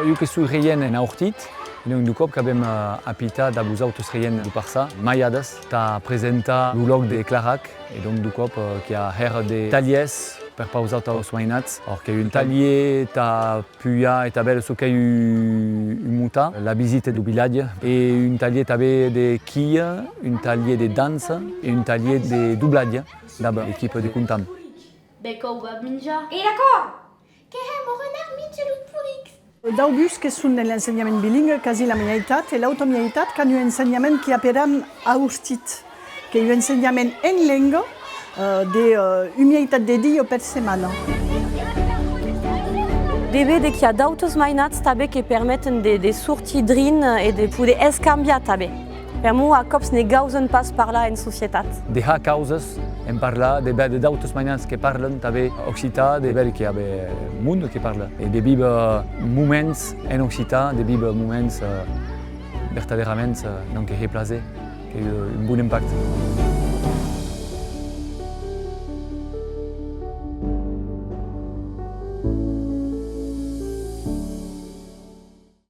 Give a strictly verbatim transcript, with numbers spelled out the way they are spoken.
Jo que soi regent en Aurtit, e donc du còp qu'avem, eh, apitat a vosautes regents du Parçan, malhades, tà presentar lo lòc de Clarac, e donc du còp, eh, qu'i a hèra de talhièrs per pausar taus mainats, or qu'ei un talhièr tà pujar e tà veire çò qu'ei un, un motar, la visita du vilatge, e un talhièr tanben de quilha, un talhièr de dança e un talhièr de doblatge dab l'equipa de Contam. Be cau va minjar. E d'acòrd! Que hèm, o renard minja los porrics! D'aubús que son en l'ensenhament bilingüe, quasi la mieitat, e l'auta mieitat qu'an un ensenhament qui aperam aurtit, qu'ei un ensenhament en lenga, eh, de, eh, un mieitat de dia per setmana. De véder qu'i a d'autes mainats tanben que permeten de, de sortir drin e de poder escambiar tanben. Permor a còps ne gausen pas parlar en societat. De har causas en parlar, de véder d'autes mainats que parlen tanben occitan, de véder qu'i a, ben, monde que parla, e de víver moments en occitan, de víver moments, eh, vertadèraments, eh, donc, que hè plaser, qu'ei un bon impacte.